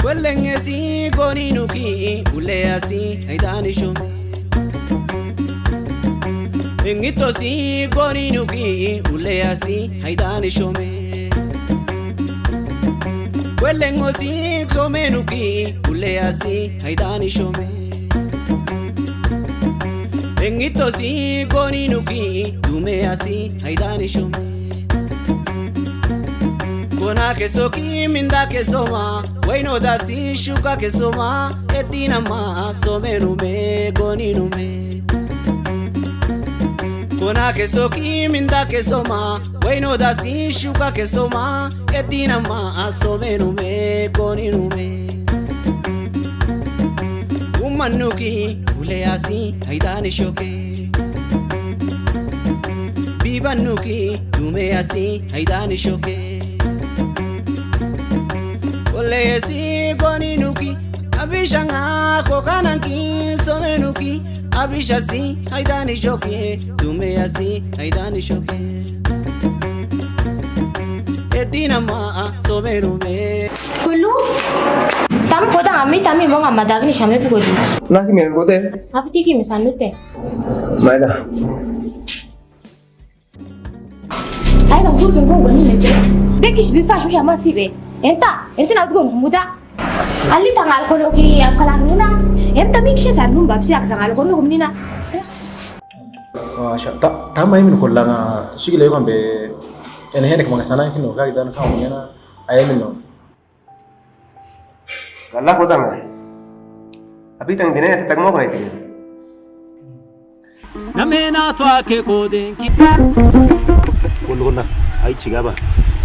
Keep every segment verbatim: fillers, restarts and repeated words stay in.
Kwellengesi gooni nuki, uleasi aidani shome. Engitosi gooni nuki, uleasi aidani shome. Kwellengosi some nuki, uleasi aidani shome. Engitosi gooni nuki, dumeasi aidani shome. Kona kesoki minda kesoma, wainodasi shuka kesoma, edinama some nume, gooni nume. Kona kesoki minda kesoma, wainodasi shuka kesoma, edinama some nume, gooni nume. Umma nuki, uleasi aidani shoke. Biba nuki, dumeasi aidani shoke. Uleasi gooni nuki, abishanga kokananki, some nuki, abishasi aidani shoke, dumeasi aidani shoke. Edinama some nume. Kullu, tam kodang ami tami monga madagni same ku kodu. Naki men kote. Afiti ki misanute. Maida. Ai, kan kur kan ko gani mete. Be kish bi fash musha masi be. Enta, enta na gun kumuda. Ali tangal kono ki akala nuna. Enta mi kish sa lum bab si ak sangal kono kumnina. Wa sha, ta, ta mai min kollanga. Shigi le kan be. Ene hene kama sana kino ka idan ka ngena. Ai min no. Galla kodanga. Abi tang dine ate tagmo kona itike. Namena tua ke kodenki. Kondo konda. Ai chigaba.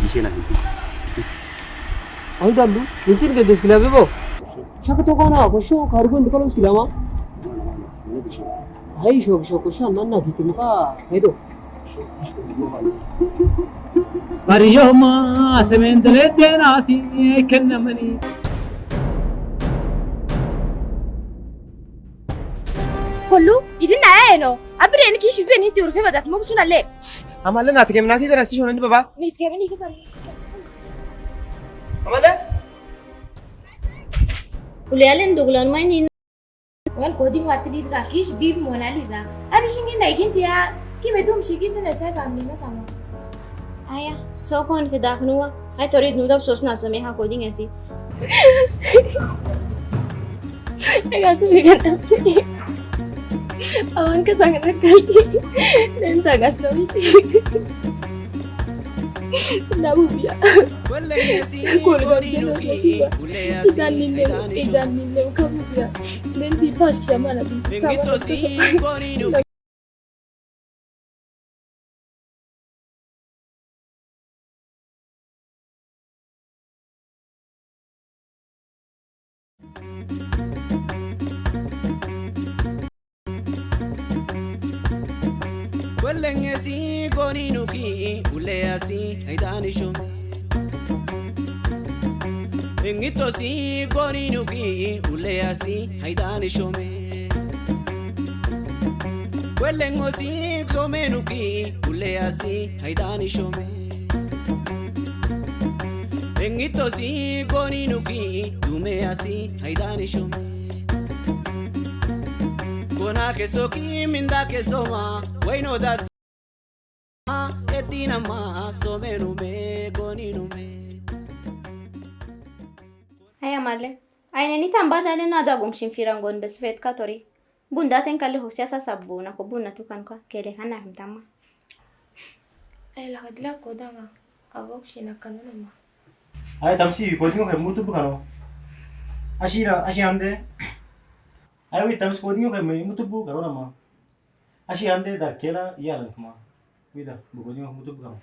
Ishe na hiki. Ai dallu. Intin ke des kila bebo. Shaka to kana ko sho kargon dikalo kilama. Ai, sho, sho, ko sho, nan na kitim ka, hedo. Bari yo ma, semendele dena si, kenna mani. Kollu, idin na ya eno. Abire ni kish bibe ni ti urfe badak mo suna le. Amale na tike na ki dena si shona ni baba. Ni tike ni ki dena. Amale. Ule alen duglan mai ni. Well, coding wa tili ga kish bib Mona Lisa. Abi shingin da igin tiya, ki betum shigin da sa kam ni masama. Aya, so kon ke dak nuwa. Ai tori nu dab sos na same ha coding asi. Ai aku ni kan. Awan ka sangat kali. Dan tagas no. Nabu biya. Kwellengesi gooni nuki, uleasi aidani shome. Idan ninne, idan ninne, kabu biya. Then di pas sama na di sama. Engitosi gooni nuki. Kwellengesi gooni nuki, uleasi aidani shome. Engitosi gooni nuki, uleasi aidani shome. Kwellengosi some nuki, uleasi aidani shome. Engitosi gooni nuki, dumeasi aidani shome. Kona kesoki minda kesoma, wainodasi. Edinama some nume, gooni nume. Aya male. Aine ni tamba dale na da gong shin firangon bes vet ka tori. Bunda ten kale hosia sa sabu na ko bunda tukan ka kele kan na him tama. Ai la kadla kodanga. Abok shina kanu nama. Ai tamsi ko dingo ke mutu bukano. Ashira, ashi ande. Ai, wida, tamis godinyo kami, mutubu karona ma. Ashi ande da kela, iya lan kuma. Wida, bu godinyo mutubu kami.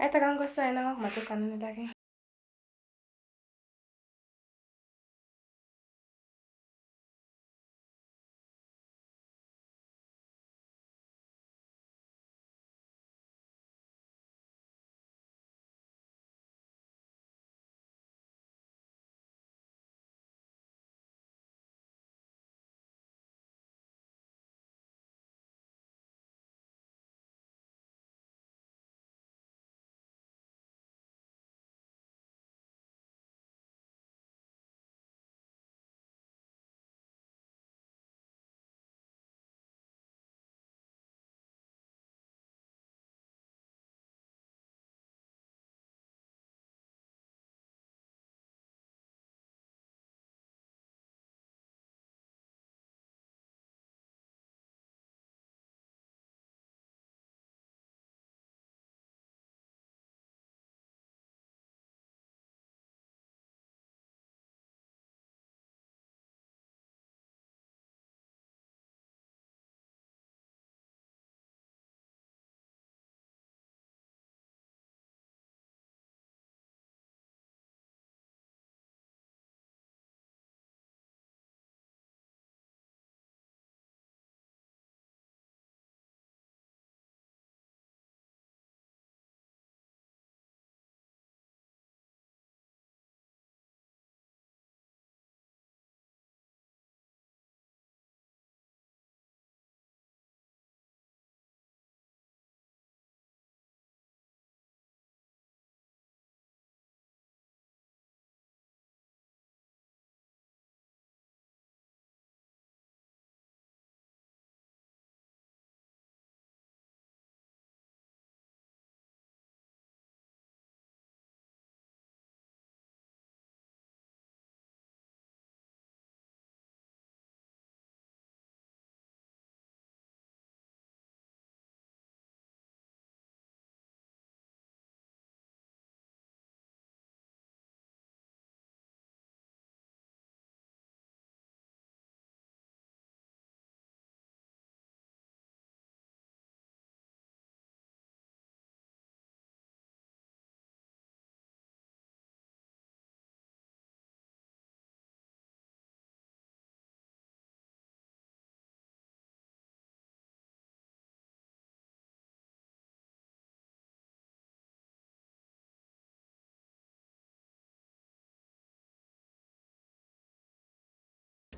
Ai, takan gosa ina ma, matu kan ni lagi.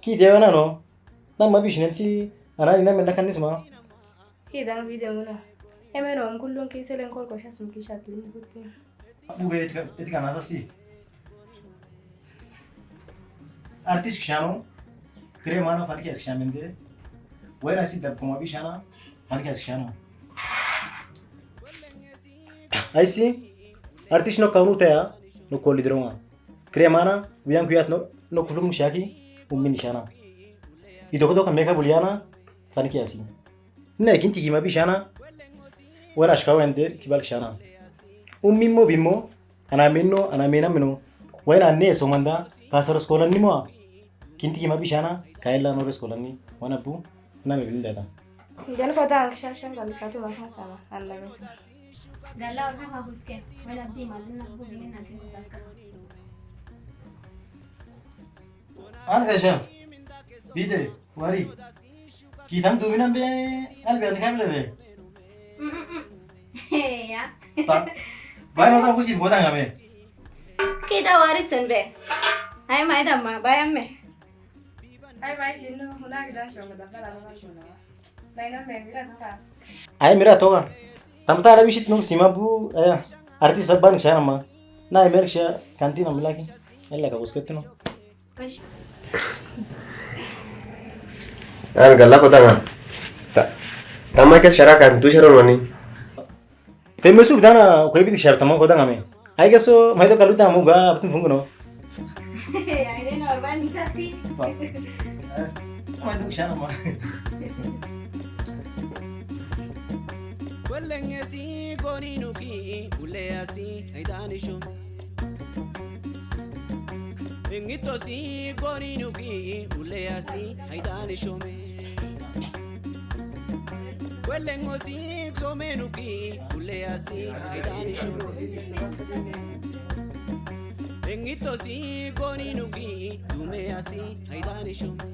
Kii te wa nanu, na ma bi shi nen si, ana ina men na kanis ma. Kii dang video muna. Eme no, ngulung kii selen kol ko sha sum kii sha tling kuti. Abu be etika, etika na ta si. Artist ki shano, kre mana fan ki as ki shamende. Wena si dab kuma bi shana, fan ki as ki shana. Aisi, artist no kaunu taya, no koli dronga. Kre mana, wiyan kuyat no, no kuflung shaki, ummin shana. Ido ko do ka meka buliana, fan ki asi. Ne, kinti ki ma bi shana, wena shka wende, ki bal shana. Ummin mo bimmo, ana minno, ana minna minno. Wena ne so manda, pasar skolan ni mo. Kinti ki ma bi shana, kaila no skolan ni, wana bu, na me bin dada. Jan ko da ang shashan gal katu ma ka sama, an la mesa. Gala or ha hutke, wena di malin na bu binin na kin ko saskar. An kasha, bide, wari. Kitam duminam be, an be an kam lebe. Mm, mm, mm. He, ya. Ta, bai ma ta kusi bo tang ame. Kita wari sen be. Ai mai da ma, bai amme. Ai bai kinu, huna kita shonga da bala ma shonga. Bai na me mira toka. Ai mira toka. Tam ta ara bisit no sima bu, eh, artist sa ban shana ma. Na ai mer sha kanti na milaki. Ella ka kusketno. An gala kotanga. Ta, tama ke shara kan tu sharo mani. Te mesu dana kwe bi shara tama kotanga me. Ai ke so, mai to kalu tama ga, abtun fungu no. Ai ne no, ba ni tati. Mai to shara ma. Kwelenge si koni nuki, ule asi, ai dani shome. Engitsosi koni nuki, ule asi, aidani shome. Kwele ngosi, some nuki, ule asi, aidani shome. Engitsosi koni nuki, dume asi, aidani shome.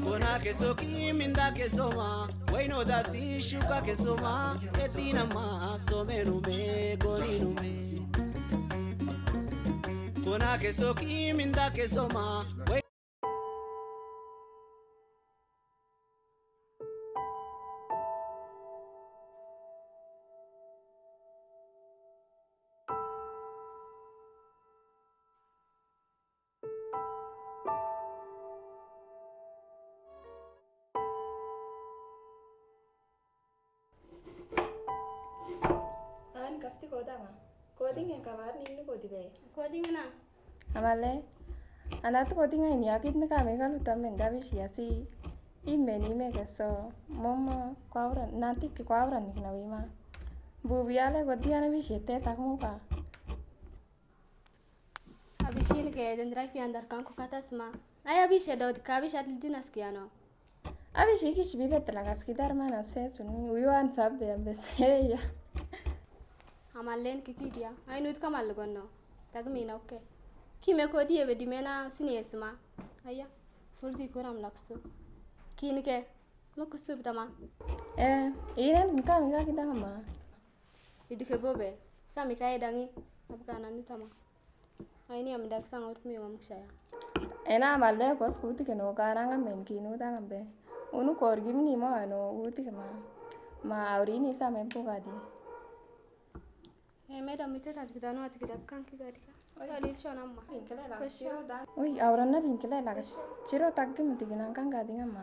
Kona kesoki, minda kesoma, wai no dasi, shuka kesoma, etinama, some nume, koni nume. Kona kesoki, minda kesoma, wai An kafti koda ma. Koding en kabar ni ni kodi be. Koding na. Amale. Anat koding ai ni akit ni kami kalu tamen dabi siasi. Ime ni me keso. Mama, kwauran, nanti ki kwauran ni kina wima. Bubiale kodi ana bisi te tak muka. Abisi ni ke dendrai fi andar kan ku katas ma. Ai abisi daud ka abisi at lidinas kiano. Abisi ki sibi bet lagas ki dar mana se tun. Uyu an sab be ambe se ya. Amal len ki ki dia. Ai nud ka mal gonno. Tag mina oke. Ki me ko die be di mena sini esma. Aya. Ful di kuram laksu. Ki ni ke. Mukusub tama. Eh, inan kami ka ki dama. Idike bobe, kami ka edangi, abka nani tama. Aini ami dak sang ot mi mam ksaya. Ena amalle kos kuti keno karang amen kinu dangambe. Unu kor gimni mo ano uti kema. Ma auri ni sa men pugadi. Eh, madam, ite tadi kita no ati kita kan ki gadika. Kali shona ma. Pinkle la. Kosha. Ui, auran na pinkle la. Chiro taggi muti ginan kan gadinga ma.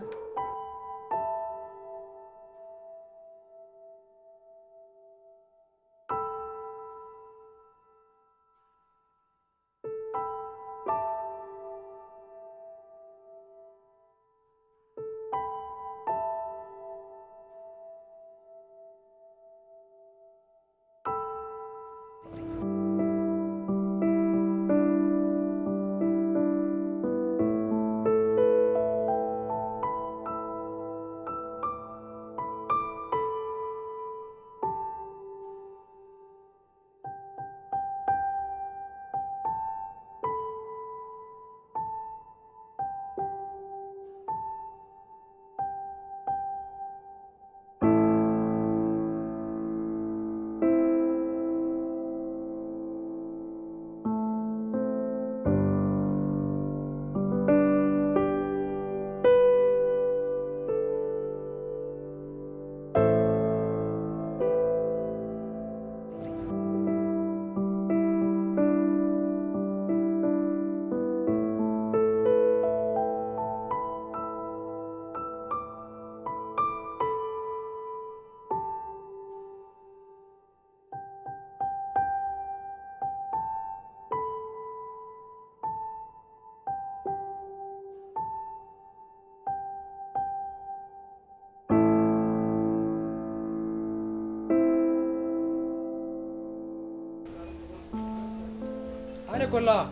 Are kolla.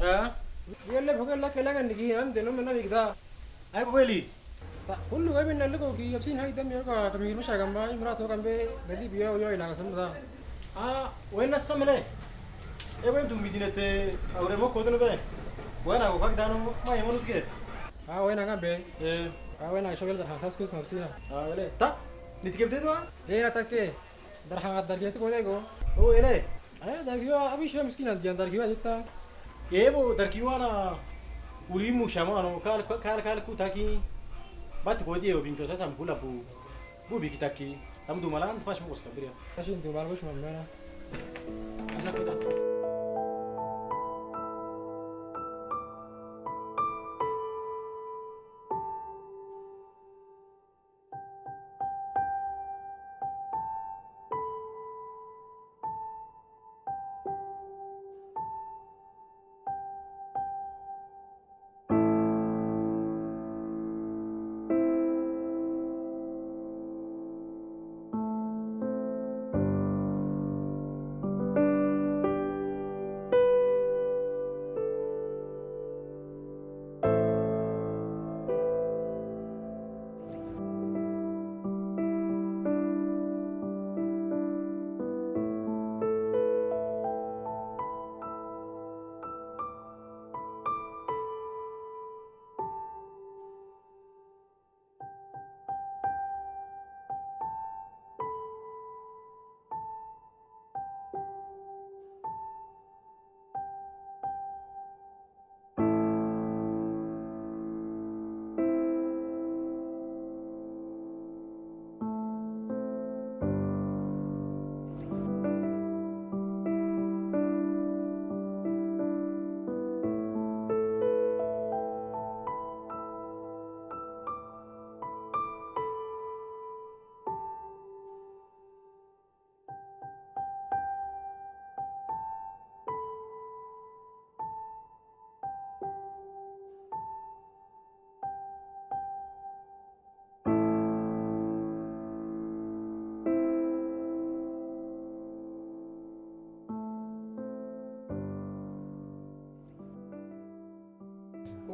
Eh? Yelle bhoge la kela kan digi an deno mena bigda. Ai ko beli. Ta kullu ga bin nalle ko ki absin hai dam yo ka tamir ma shagam ba imra to kan be beli biya yo ila ka samda. Ah, wena samle. E wen tu midinete aure mo kodno be. Wena ko kak dano ma yemonu ke. Ah, wena ga be. Eh. Ah, wena shogel da hasas kus mabsina. Ah, ele. Ta? Nitike bde to? Eh, ta ke. Darhanga dargiwa tu kode ko. O, ele. Aya, dargiwa, abi shwa miskin an diyan dargiwa jita. Ye bo, dargiwa na uli mu shama no, kal, kal, kal ku taki. Bat ko die o bin ko sa sam kula bu. Bu bi kitaki. Tam dumalan, pas mo ko skabria. Asin dumal ko shuma mena. Ana kita.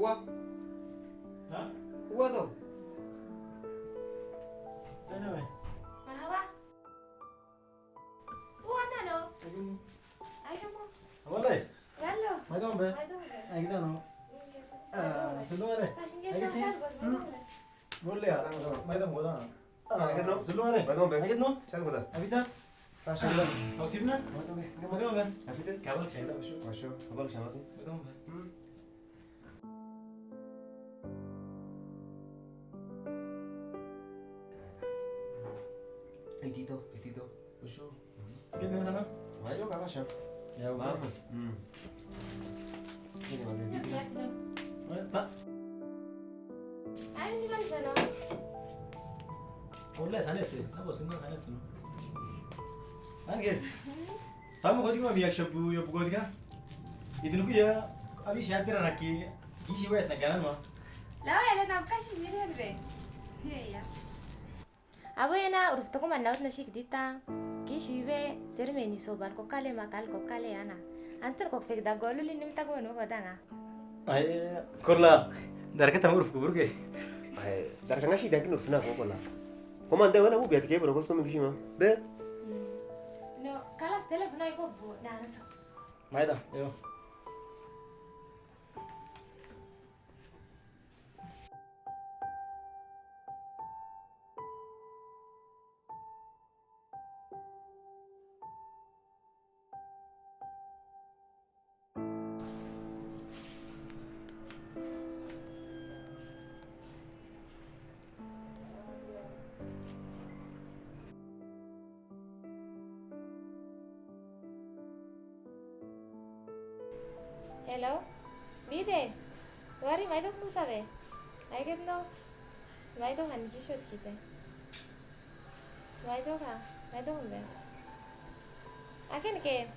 Ha? Uwa to. Sana, be. Marhaba. Uwa, ano? Ayo. Ayo, mo. Awal, eh? Yallo. Maidong, be. Maidong, be. Ayo, kita, no. Ah, sulu, are. Passenger. Ayo, to, ti. Sir, good morning. Bolle, ah. Maidong, bolla. Ah, ayo, no. Sulu, are. Maidong, be. Ayo, no. Sir, good. Abi ta. Ah, sir. Ako sip na? Maidong, be. Maidong, be. Abi ta. Kabal, sir. Masyo. Kabal, sir. Maidong, be. Hmm. Iti to, iti to. Busyu. Kit na sana? Mayo ka ba siya? Ya, ba. Hmm. Ini ba, ini. Eh, ta. Ay, hindi ka sana. Wala, sana ito. Ako, sino sana ito? Ano, kit? Tama ko, di ko, mi action bu, yo, bu ko, di ka? Idun ko ya, abi siya tira na ki, ki si wet na ganan mo. Lawa, ele na, kasi ni, be. Iya, iya. Abo ena, uruf toko man naut na sik dita. Ki si be, ser me ni so bar ko kale ma kal ko kale ana. Antur ko fek da golu li nim ta ko no ko danga. Ay, kolla. Dar ka tam uruf ko burke. Ay, dar ka ngasi da ki uruf na ko kolla. Ko man de wana bu biat ke bro ko sko mi kisi ma. Be. Hmm. No, kalas telefon ay ko bu, na, na so. Maida, yo. Hello? Bide? Wari maidok nu tabe? Aiket no? Maidok han kisot kite. Maidok ha? Maidok be? Aken ke?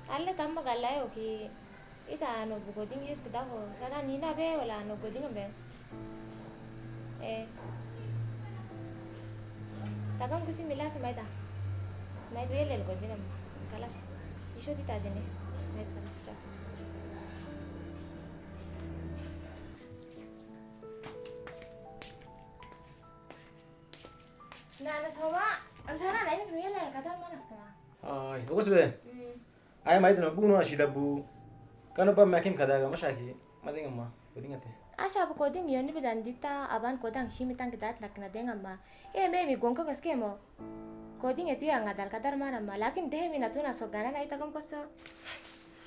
Alle tamma galla yo ki. Ita ano bu goding yes kita ho. Sana nina be wala ano goding be. Eh. Takam kusi mila ke maida. Maid welel goding am. Kalas. Iso di tadene. Maid kalas cha. Na, na soba. Sana na ini kuya la kadar manas kama. Ay, okus be. Hmm. Ay, maid no, bu no, asida bu. Kano ba makin kada ga, masaki. Mading amma, koding ate. Asya bu koding yoni bidan dita, aban kodang simi tang kidat lak na deng amma. E, me mi gongko kaske mo. Koding eti ang adal kadar mana ma. Lakin deh mi natuna so gana na ita kom koso.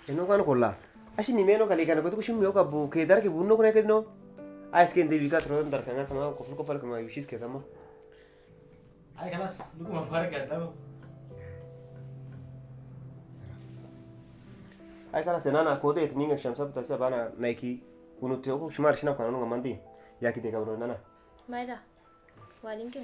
Eno kano kolla. Asi ni meno kali kana kotu kusim yo kabu, kedar ke bunno kuna kedno. Ais ke devi ka tro dar kanga tama, koful kofal kama, yusis ke tama. Ay, kalas, luku mafarag ka tau. Ay, kalas, nana, kode, ito ninga, siyam sab, tasi, abana, naiki, unu teo, ko, shumar, sina, kananu, ngamandi. Yaki, teka, bro, nana. Maida. Walin ke.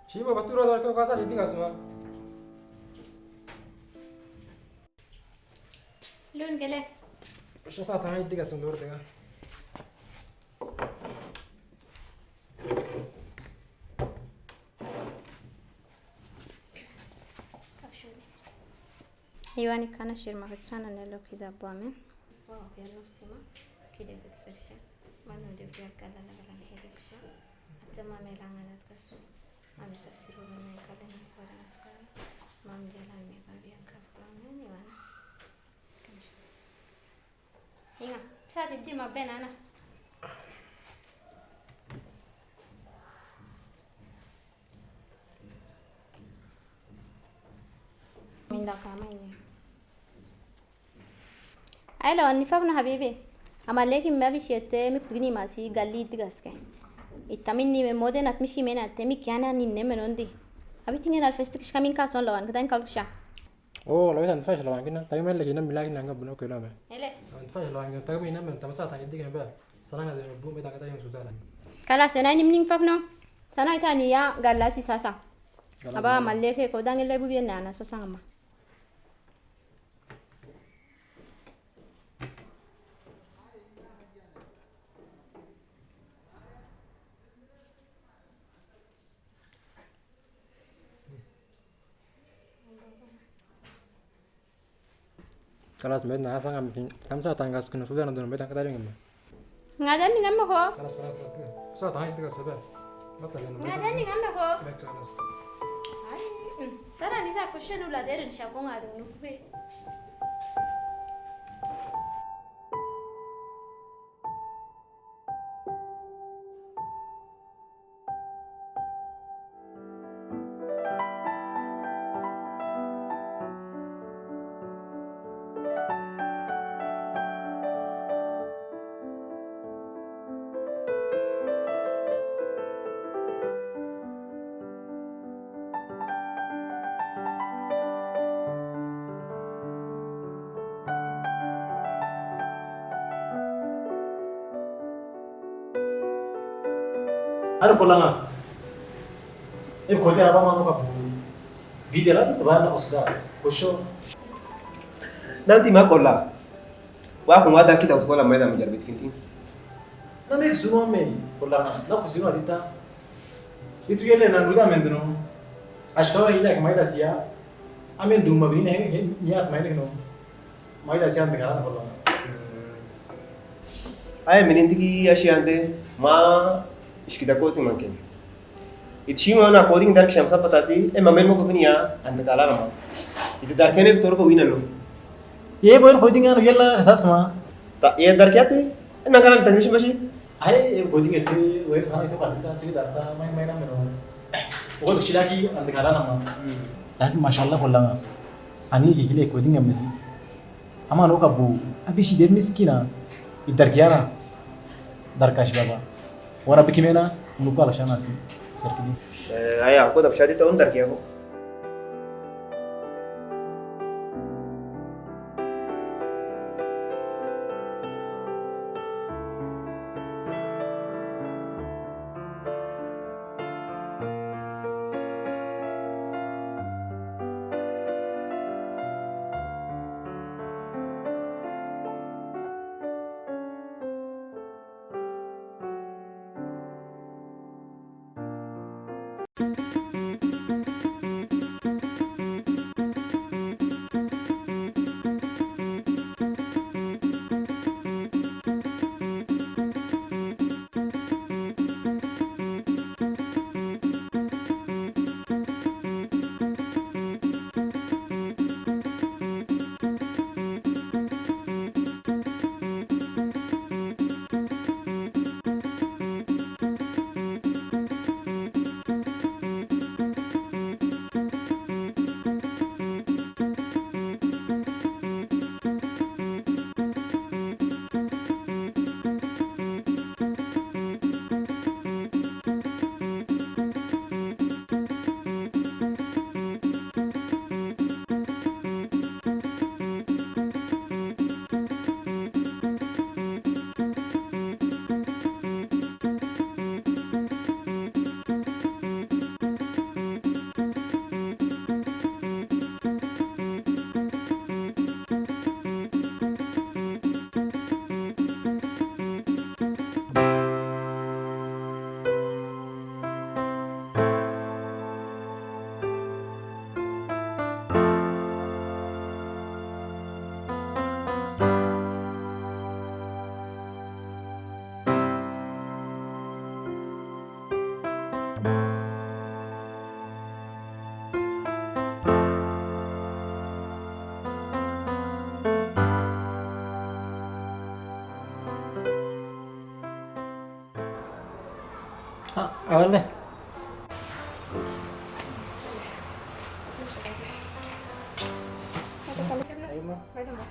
Sibo, batura dor ko kasa didi kasma. Lun gele. Siya sa tama didi kasma lor dega. Iwani kana shirma kitsana ne lo kida bwamen. Wa ya no sima. Kide bitsirshi. Manu de biya kala na kala ne hede bisha. Atama me langa dat kaso. Mami sa siru ne kala ne kwara na skara. Mami jala me ba biya ka bwamen iwana. Inga, sa didi ma benana. Ai, Lawan, ni fak no habibi. Amallekin me abishiete mi kutugini masi galli iddi gaske. Itta minni me mode nat mi shimena te mi kiana ninne menondi. Abi tingin al festik shkamin kason Lawan, kadain kalkusha. O, Lawan, ante fash Lawan kina, tagi mele kina mila kina nga buno kilo me. Ele. Ante fash Lawan kina, tagi mina men tamasa tagi iddi kina ba. Sana nga de bu me tagi tagi suda la. Kala sena ini mning fak no. Sana itani ya galla si sasa. Aba malleke ko dangele bu bien na na sasa ngama. Kalas, me na sanga mi tamasa tangkas kina suda na dun me tangkas tadi ngama. Ngadan ni ngama ko. Kalas, kalas, kalas. Sa tangkas itu ka sabar. Mata ngama. Ngadan ni ngama ko. Baik, kalas. Ai, mm, sara ni sa question ula derin sha ko ngadung nuku he. Anu kollanga. Ibu koti aba manu ka bu. Bidela tu ba na osda. Kosho. Nanti ma kolla. Wa ku ngada kita kolla mai da mi jarbit kinti. Na me sunu me kollanga. Na ku sunu adita. Itu yele na nuda mendno. Ashkawa ila ke mai da siya. Amen duma bini ne, ne, niat mai ne no. Mai da siya ante kala na kollanga. Ai, minin tiki ashi ante, ma, ishkida koti manke. Iti shima na coding dark shamsa patasi, e, mamen mo ko bini ya, ante kala na ma. Iti dark ne fitor ko wina no. Ye boy coding ano yella kasas kama. Ta, ye dark ya te, e, na kala tangni shi mashi. Ai, e coding ete, wena sana ito kadita, sigi darta, mai, mai na meno. Ogo to shilaki, ante kala na ma. Lakin mashallah kollanga. Ani ki kile coding amesi. Ama no ka bu, abi shi de miskina. Idar kiyana. Dar kash baba. Wana bikimena, nuko ala shana si. Serkidi. Eh, aya, ko dab shadi ta un dar kiya ko. Ah, awal deh. Maidong be.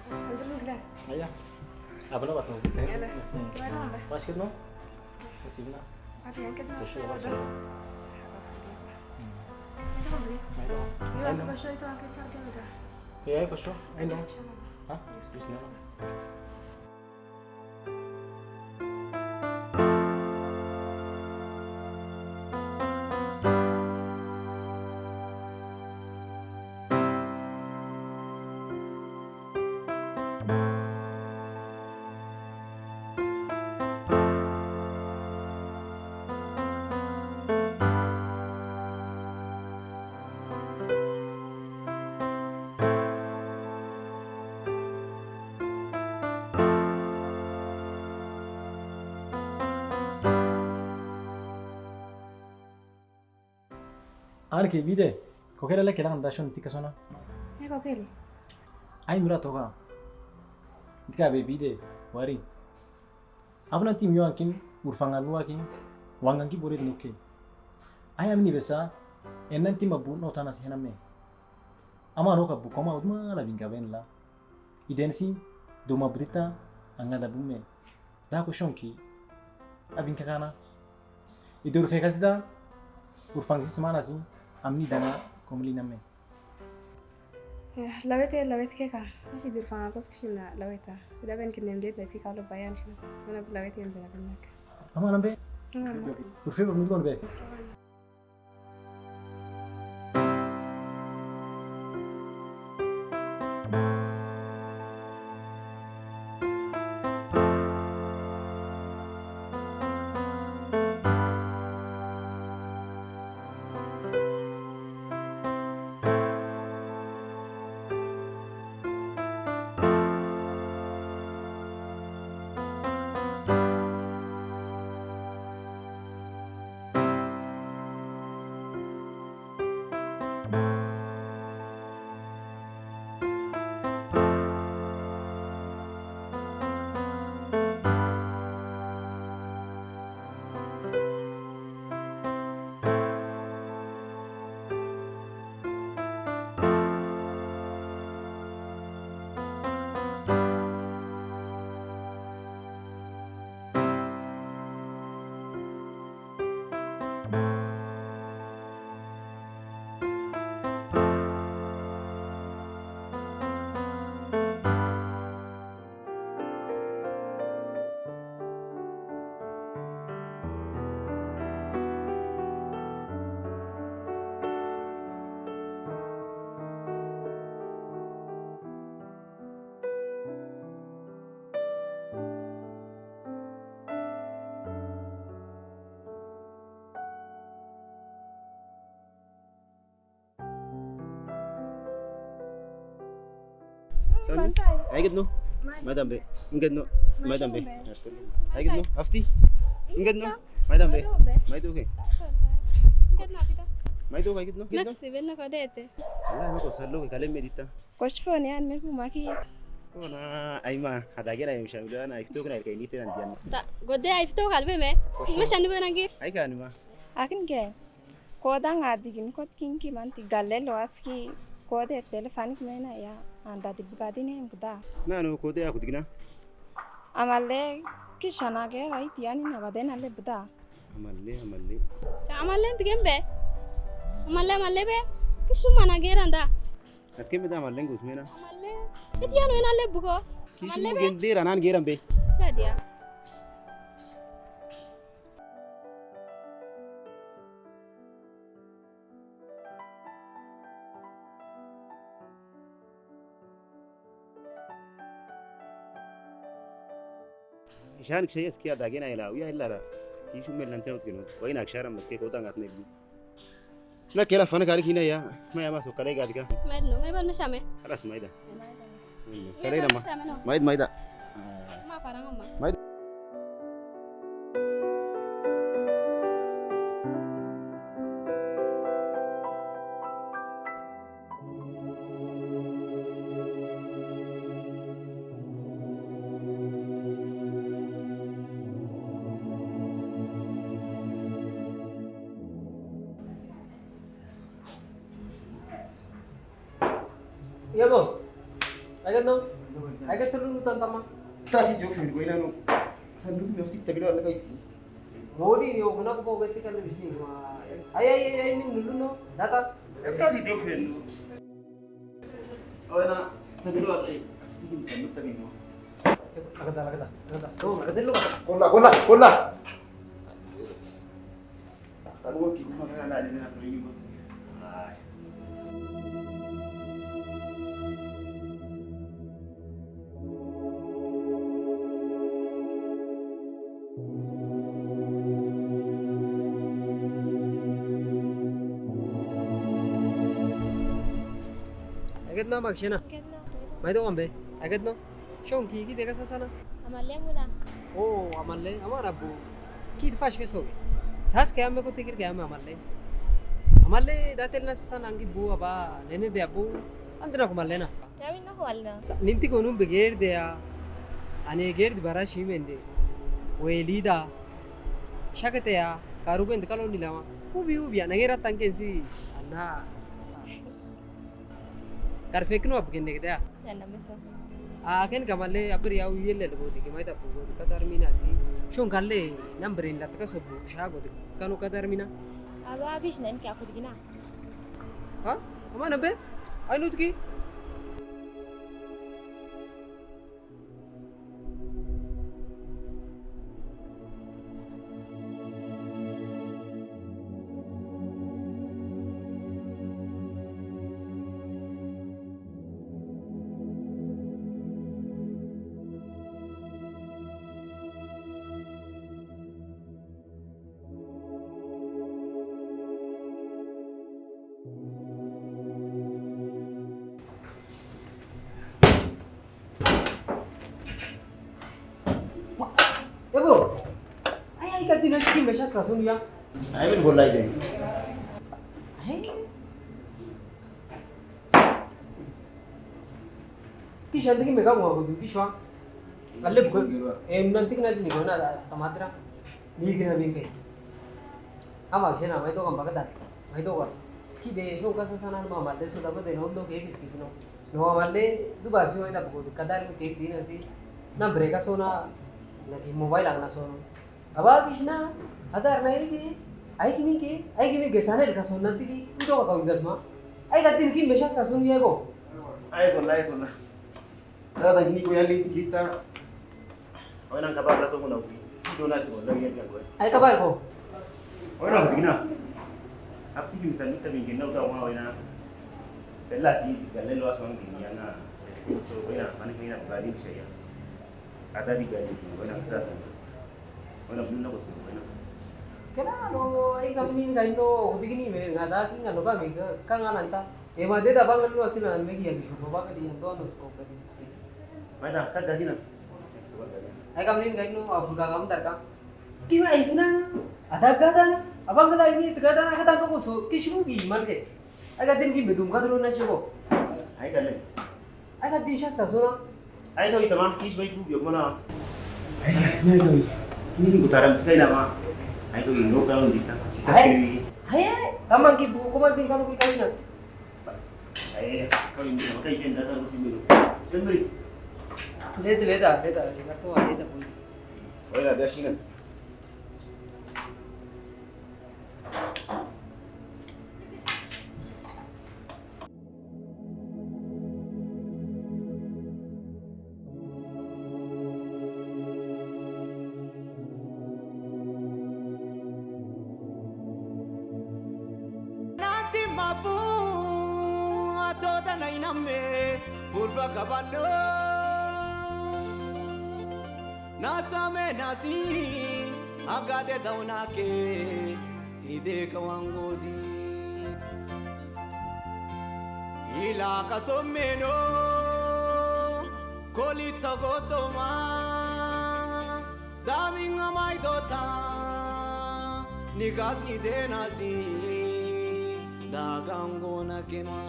Maidong be. Aya. Abang na bat mo. Aya. Hmm. Maidong be. Pas kit no? Masih na. Ati yang kit no? Kosho, pas. Hmm. Maidong be. Maidong. Iya, kosho itu angkat harga. Iya, kosho. Maidong. Hah? Terus na. Anke bide, kokel ale kelang da shon tika sona. E kokel. Ai mura toka. Tika be bide, wari. Abuna ti miyu angkin, urfang alu angkin, wang angkin bore nuke. Ai amini besa, enan ti mabu no tana si hename. Ama no ka bu koma udma la binga ben la. Iden si, duma budita, anga da bume. Da ko shonki, abin kakana. Idu urfe kasi da, urfang si semana si, amini dana, komli name. Eh, lawete, lawete keka. Asi durfang ako skishim na laweta. Ida ben kinem det na pi kalo bayan kina. Mana lawete yang bela benak. Ama nambe? Ama nambe. Urfe ba nudukon be. Sani? Ai ged no? Maidam be. Inged no? Maidam be. Ai ged no? Afti? Inged no? Maidam be. Maidu ke? Maidu ke, ai ged no? Inged no? Ala, no ko sallo ke kale medita. Koshfo ni an me ku maki. Ona, ai ma, ada gena im shamilo ana ifto kena ilka inite nan diyan. Ta, gode ifto kalbe me. Koshfo. Me shani be nangi. Ai ka ni ma. Akin ke. Koda nga digin kot kinki manti galle lo aski kode telefanik mena ya anda di bugadi ne buda. Na no kode aku digina. Amalle ki shana ge rai tiani na bade na le buda. Amalle, amalle. Amalle digin be. Amalle, amalle be. Ki suma na ge randa. Atke me da amalle ngus mena. Amalle. Etian mena le buko. Ki suma gen de ranan geram be. Shadia. Ishan kishe eski adage na ila, uya ila ra. Ki shume lante ut kino. Wai na kishara maske kota ngat ne bi. Na kela fana kali kina ya. Ma ya maso kale gadika. Maid no, maid bal me shame. Kalas maida. Kale na ma. Maid maida. Ma parang ma. Maid. Iya, Bu. Eget no? Eget sallun nu tan tama. Tati jok fun ko ina no. Sallun nu fiti tabi lo ala kai. Modi ni o kuna ko ko gati kan bisni ma. Ai, ai, ai, ai, min nulu no. Data. Tati jok fun no. O ina tabi lo ala kai. Fiti kin sallun tabi no. Agad da, agad da, agad da. O, agad da lo. Kolla, kolla, kolla. Eget no, magsena. Eget no. Mai do kambe. Eget no. Shong ki, ki deka sasana. Amalle muna. O, amalle, amana bu. Ki fash ke soge. Sas ke ame ko tikir ke ame amalle. Amalle datel na sasana angi bu aba nene de abu. Andra ko amalle na. Yamin na ko amalle na. Ninti ko num beger de ya. Ane ger di bara shi mende. Welida. Shakete ya. Karu ben de kalo nilama. Ubi, ubi ya. Nangera tangke si. Ana. Kar fekno ab kenne kete ya. Nana meso. A, ken kamalle abri au yelle le godi ke mai tapu godi kadar mina si. Shong kalle number in lat ka sobu sha godi. Kanu kadar mina. Aba bis nan kya khud gina. Ha? Ama nabe? Ai nut ki? Ebo, ai, ai, ka dina ki message ka sunu ya. Ai, min bolai de. Ai. Ki shanti ki mega mo ko ki shwa. Alle bu. E, nanti ki na jini ko na tamadra. Ni gina bin kai. Ama akshe na mai to kam baka dan. Mai to kas. Ki de sho kas sana ma malle so da ba de no do ke kis ki no. No malle du ba si mai da bu kadar mi ke dina si. Na break so na. Na ki mobile agna so na. Aba bisna. Hadar na ini ki. Ai ki mi ke. Ai ki mi ke sana el ka so na ti ki. Ito ka ka udas ma. Ai ka din ki message ka sunu ya ko. Ai ko lai ko na. Dada, ini ko yang linti kita. Awe nang kabar la so ko na ubi. Ito na ko, lagi yang ko. Ai kabar ko. Awe nang tignan. Afti ki misan kita bingin na uta wa awe na. Sela si galle lo aswang bingin na. So awe na mani kaya na bali siya. Ada di bali awe na sa sa. Awe na bulu na ko so awe na. Kena lo, ai kami ni kain lo, kutigini me ngada ki ngalo kami ka ngananta. E, ma de da bang lu asin na me ki yang shuko ba ka di yang to ano shuko ka di. Mai da, ka gaji na. Ai kam nin gaji no, afu ka kam dar ka. Ki ma ifna, ada gada na. Abang gada ini gada na, gada ko so, ki shuru bi man ke. Ai ka din ki bedum ka dulu na shiko. Ai ka le. Ai ka din shas ka so na. Ai, kau ita ma, kis bai ku biok mana. Ai, ai, ai, ai. Ini ni gutaram sekali nama. Ai, kau indo kau ndita. Ai, ai, ai, tamang ki buku ko manting kanu ki kaina. Ai, ai, kau ini nama kai ken datang ke sini. Sendiri. Leda, leda, leda, leda, kau leda pun. Oh ya, ada sini. Nati mabu atoda na iname urva kabano. Nasame nasi agade daunake ide kawangodi. Ila kasomeno kolita gotoma. Daming amai dota nikas ide nasi dagang gona kema.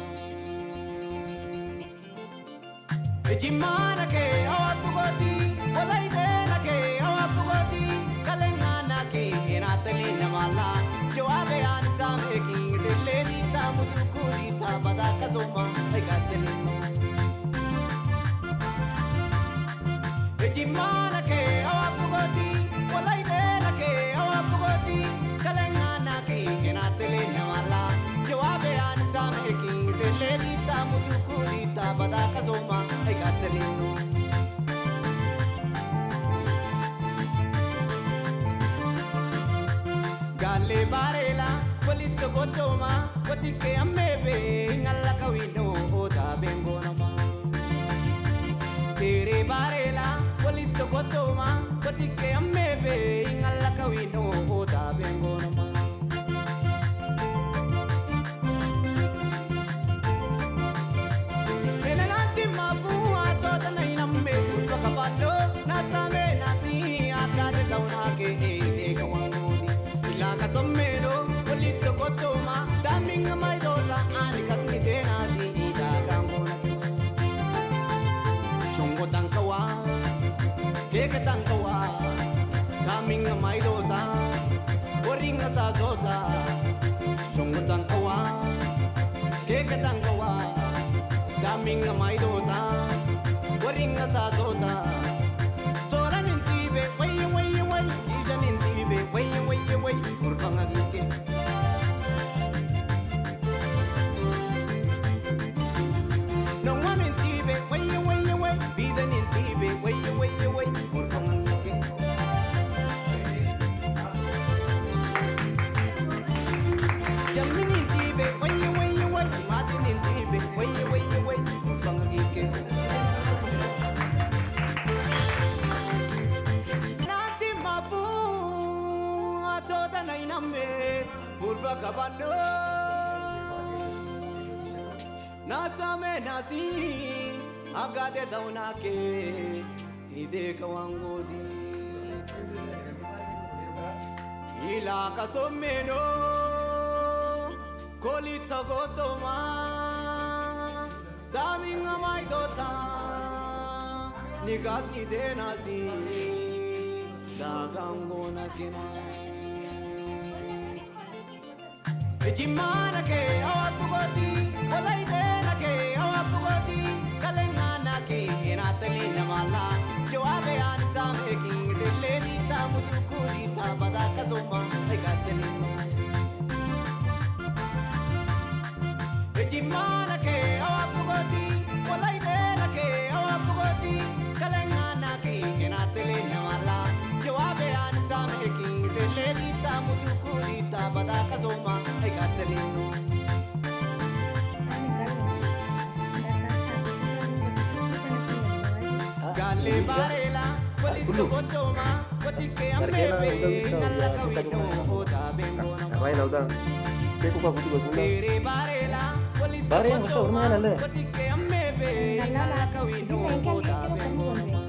Ejimana ke awat bugoti, alaide na ke awat bugoti, kalengana ke enatali namala, jo age ani same ki seleni ta mutu kuri ta pada kasoma, ai katali. Jimma nake awa bugoti, walaide nake awa bugoti, kalenga nake ena tele nawala, jawabe ani same ki sele dita mutuku dita bada kasoma, ai gatelino. Gale barela, walito gotoma, watike amebe, ingala kawino, oda bengo nama. Tere barela, walito gotoma, watike amebe, ingala kawino, oda bengo nama. Ena lanti mabu ato tana iname, ulfa kabalo, natame nati, akade taunake, ede kawangudi. Ila kasomeno, walito gotoma, daminga maidota, ani kasni denasi, ida kangona. Shongo tangkawa, keke tangkawa, daminga maidota, waringa sasota. Shongo tangkawa, keke tangkawa, daminga maidota, waringa sasota. Sola nintibe, wai, wai, wai, kija nintibe, wai, wai, wai, murfanga gike. Nonga nintibe, wai, wai, wai, bida nintibe, wai, wai, wai, murfanga gike. Jammi nintibe, wai, wai, wai, mati nintibe, wai, wai, wai, murfanga gike. Nati mabu, ato tana iname, urfa kabalo. Nasame nasi, agade daunake, ide kawangudi. Ila kasomeno, kolita gotoma, daminga maidota, nikasi denasi, dagangona kena. Ejima nake awa bugoti, walaide nake awa bugoti, kalenga nake ena tele namala, jawabe ani same ki sele dita mutuku dita bada kasoma, ai gatelino. Ejima nake awa bugoti, walaide nake awa bugoti, kalenga nake ena tele nawala, jawabe ani same ki sele dita mutuku dita bada kasoma, ai gatelino. Gale barela, walito gotoma, watike amebe, ingala kawino, oda bengo nama. Tere barela, walito gotoma, watike amebe, ingala kawino, oda bengo nama.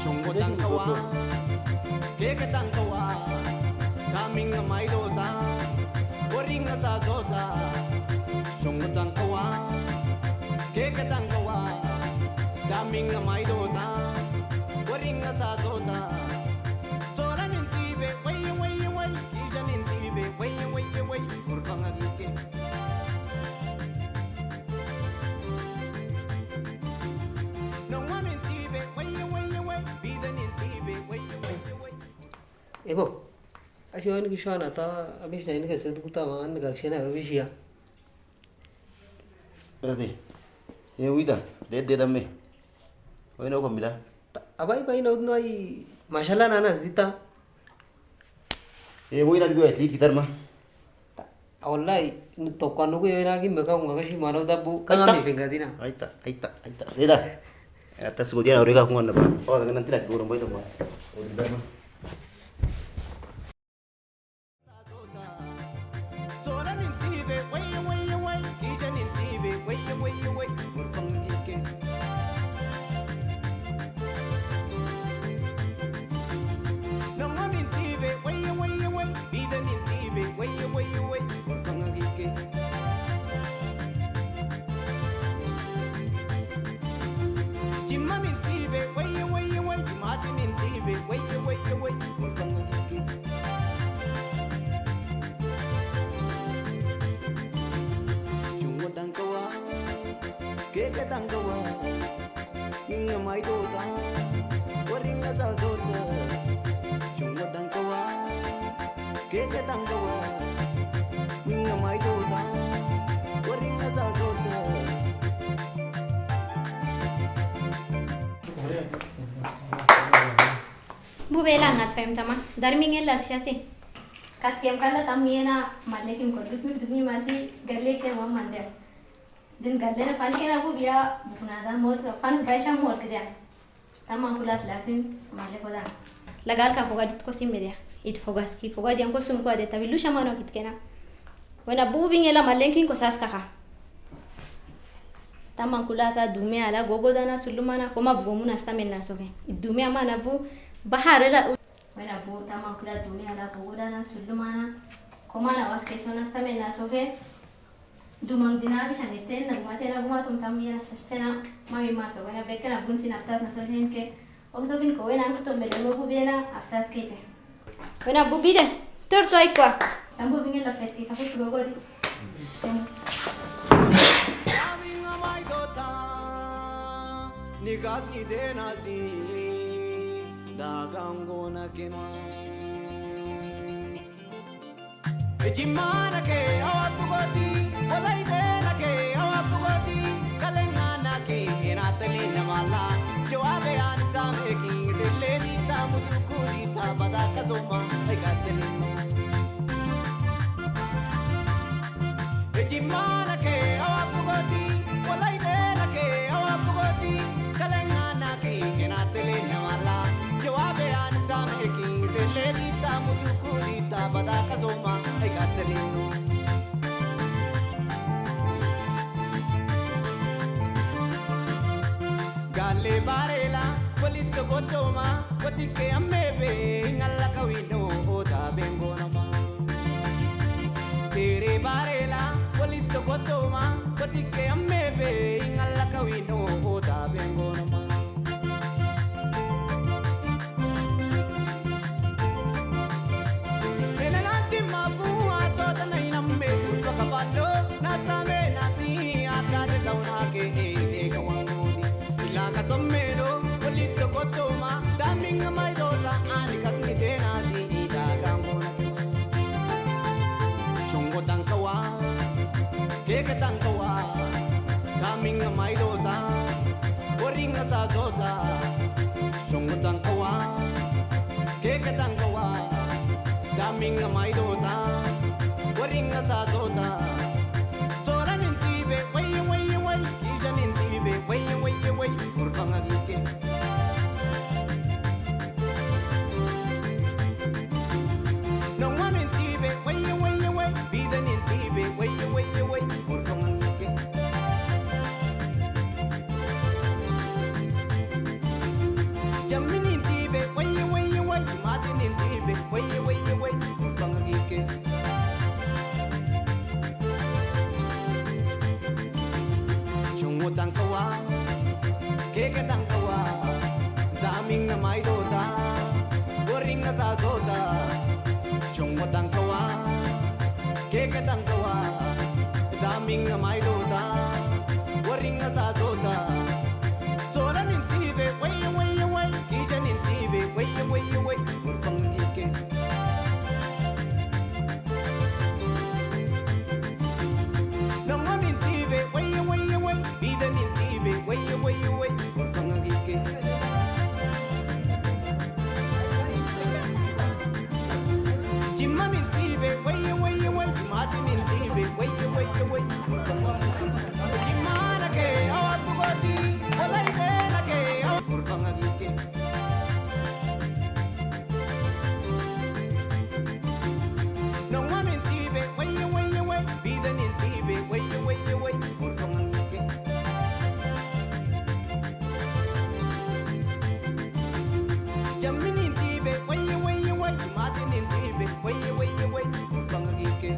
Shongo tangkawa, keke tangkawa, daminga maidota, waringa sasota. Shongo tangkawa, keke tangkawa, daminga maidota, waringa sasota. Sola nintibe, wai, wai, wai, kija nintibe, wai, wai, wai, murfanga gike. Nonga nintibe, wai, wai, wai, bida nintibe, wai, wai, wai. Ebo, ashi wani kishwa na ta, abishi na ini ka sedu kuta ma, ani ka kishena abishi ya. Ade, e wida, de, de dame. Wai na ko mida. Abai, bai na udno ai, mashallah na na zita. E, wai na bigo atlit kitar ma. Wallahi, nu tokka nuku yo na ki meka kunga kashi mano dabu, kanga mi finga dina. Aita, aita, aita. Eda. Ata sugo dia na orega kunga na ba. O, kanga nanti lagi gurung bai to ma. O, di dama. Wayye, wayye, wayye, murfanga kike. Shungo tankawa, keke tankawa, minga maidota, waringa sasota. Shungo tankawa, keke tankawa, minga maidota, waringa sasota. Bu bela ngat fahim tama. Darming el lakshasi. Kat kem kala tam yena malle kim ko duk mi duk mi masi galle ke mam mande. Din galle na fan ke na bu biya bukuna da mot fan pressure mot ke dia. Tam angkulat latin malle ko da. Lagal ka foga dit ko sim media. It fogas ki foga dian ko sum ko de tabi lusha mano kit kena. Wena bu bingela malle kin ko sas kaka. Tam angkulat a dume ala gogodana sulumana koma bu gomu nasta men na soke. It dume ama na bu bahar ela. Wena bu tam angkulat dume ala gogodana sulumana koma na was keso nasta men na soke. Dumang dina bi sangeten na gumate na gumatum tam yana sastena mami masa wena beke na bun sin aftat na solhen ke. Okto bin ko wena angkutum bele mo bu bena aftat kete. Wena bu bide. Tur to aikwa. Tam bu bingen la fet ke kapus gogodi. Nikati dena si dagango na kema. Ejimana ke awa bugoti, walaidena ke awa bugoti, kalengana ke enatelina mala, jawabe ani same ki seleni ta mutukuri ta bada kazoma, ai katelino. Ejimana ke awa bugoti, walaidena ke awa bugoti, kalengana ke enatelina mala, jawabe ani same ki seleni ta mutukuri ta bada kazoma, ai katelino. Gale barela, kolito kotoma, kotike amebe, ngala kawino, oda bengo nama. Tere barela, kolito kotoma, kotike amebe, ngala kawino, oda bengo nama. Ena nanti mabua tota na inambe, utua kabalo, natame nati, akade tauna ke, ede kawangudi. Ila ka somero, kolito kotoma, daminga maidota, ani kasni dena si, ida gambo na kema. Shongo tankawa, keke tankawa, daminga maidota, waringa sasota. Shongo tankawa, keke tankawa, daminga maidota, waringa sasota. Sora nintibe, wai, wai, wai, kija nintibe, wai, wai, wai, murfanga kike. Nonga nintibe, wai, wai, wai, bida nintibe, wai, wai, wai, murfanga kike. Jammi nintibe, wai, wai, wai, mati nintibe, wai, wai, wai, murfanga kike. Shongo tankawa, keke tankawa, daminga maidota, waringa sasota. Shongo tankawa, keke tankawa, daminga maidota, waringa sasota. Sora nintibe, wai, wai, wai, kija nintibe, wai, wai, wai, murfanga kike. Nongo nintibe, wai, wai, wai, bida nintibe, wai, wai, wai, murfanga kike. Jimma nintibe, wai, wai, wai, mati nintibe, wai, wai, wai, murfanga kike. Jimma na ke, awa bugoti, walaide na ke, awa murfanga kike. Nonga nintibe, wai, wai, wai, bida nintibe, wai, wai, wai, murfanga kike. Jammi nintibe, wai, wai, wai, mati nintibe, wai, wai, wai, murfanga kike.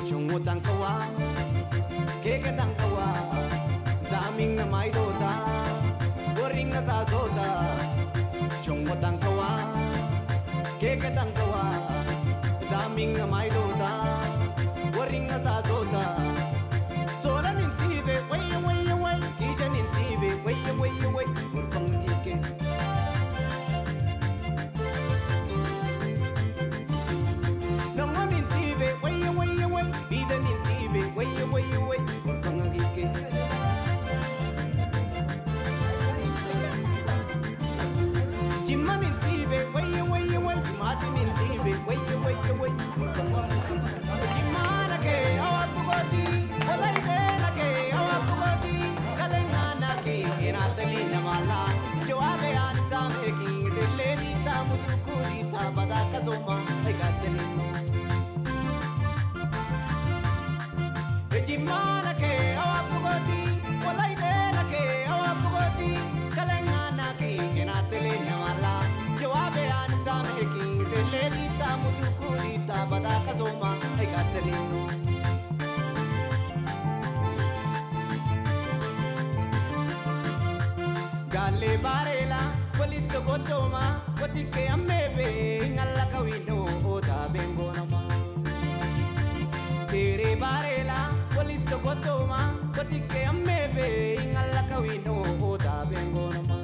Shongo tankawa, keke tankawa, dami Inga maidota, waringa sasota, shongo tangkawa, keke tangkawa, daminga maidota, waringa sasota. Sola nintibe, wai, wai, wai, kija nintibe, wai, wai, wai, murfang kike. Nongo nintibe, wai, wai, wai, bida nintibe, wai, wai, wai, murfang kike. Jimma nintibe, wai, wai, wai, mati nintibe, wai, wai, wai, murfang kike. Jimma nake, awa bugoti, walai de nake, awa bugoti, kalenga nake, ena tali namala, jawabe ani sameki, sele di ta mutu kuri ta bada kasoma, ai katani. Ejimana ke awa bugoti, walai de nake awa bugoti, kalengana ke ena tele nawala. Jawabe ani sameki, sele di ta mutu kuri ta bada kasoma, ai katani. Gale barela, walito kotoma, watike amebe, ingala kawino, oda bengo nama. Tere barela, walito kotoma, watike amebe, ingala kawino, oda bengo nama.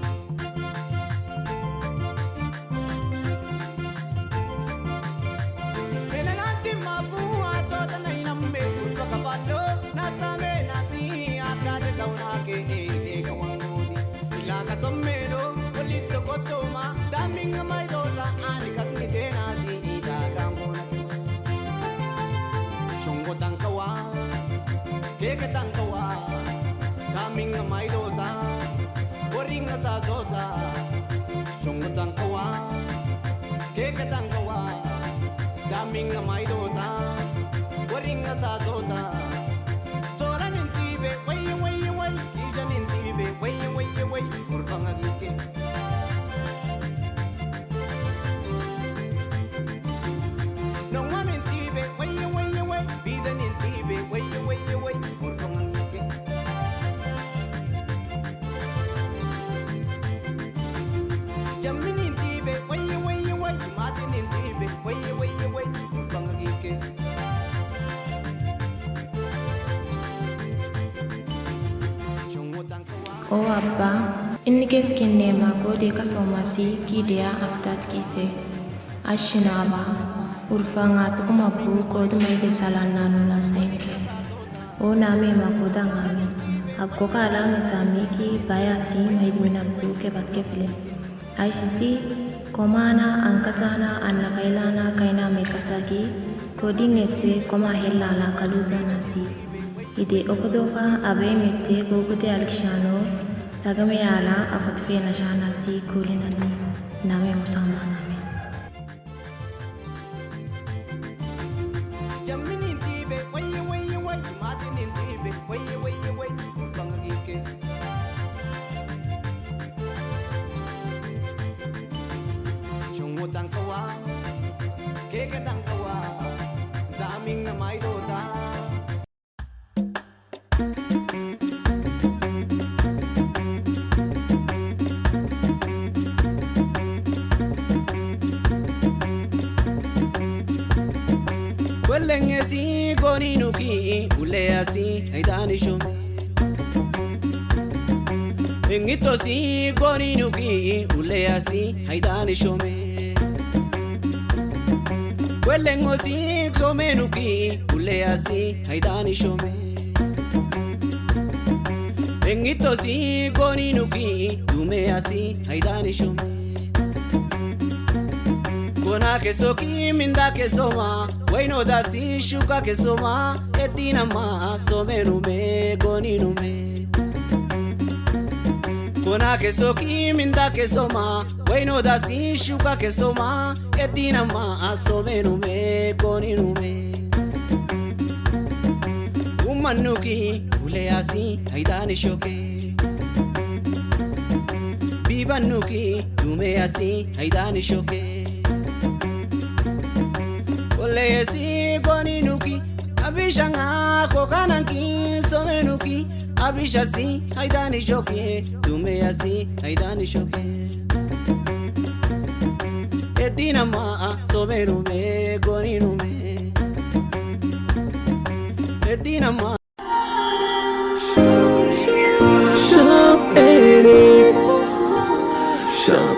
Ena nanti mabu ato tana inambe, utu kabalo, natame nati, akade dauna ke, ede kawangudi. Ila kasomero, walito kotoma, daminga maidota, ani kasni denasi, ida gambo nati. Shongo tangkawa, keke tangkawa, daminga maidota, waringa sasota. Shongo tangkawa, keke tangkawa, daminga maidota, waringa sasota. Sora nintibe, wai, wai, wai, kija nintibe, wai, wai, wai, murfanga gike. Nongo nintibe, wai, wai, wai, bida nintibe, wai, wai, wai, murfanga gike. Jammi nintibe, wai, wai, wai, mati nintibe, wai, wai, wai, murfanga gike. Shongo tangkawa. O Abba, inni ke sikinne maako de kasomasi, kideya aftat kite. Ashina Abba, urfanga tuku mabu kodu maide salanna nula sainke. O name maako dangame. Aggo kala me sami ki bayasi maid mina buke batke pele. Aisisi, komana, angkatana, anna kailana, kaina me kasaki, kodin ete, koma hellala kalutanasi. Ide okodoka, abe mete, kokote alikshano, tagame ala, akotfe nashanasi, kulinani, name musamana me. Jammi nintibe, wai, wai, wai, mati nintibe, wai, wai, wai, murfanga gike. Shongo tangkawa, keke tangkawa, daminga maidota. Kwelengesi goni nuki, uleyasi aidani shome. Engitosi goni nuki, uleyasi aidani shome. Kwelengosi some nuki, uleyasi aidani shome. Engitosi goni nuki, dumeyasi aidani shome. Kona ke soki minda ke soma, waino dasi shuka ke soma, eti nama some nume goni nume. Kona ke soki minda ke soma, waino dasi shuka ke soma, eti nama some nume goni nume. Uma nuki, uleyasi aidani shoke. Biba nuki, dumeyasi aidani shoke. Uleyasi goni nuki, abishanga kokananki some nuki. Abishasi aidani shoke, tume asi aidani shoke. Edina ma a, sobe nume, goni nume. Edina ma. Shop, shop, shop, Eddie. Shop,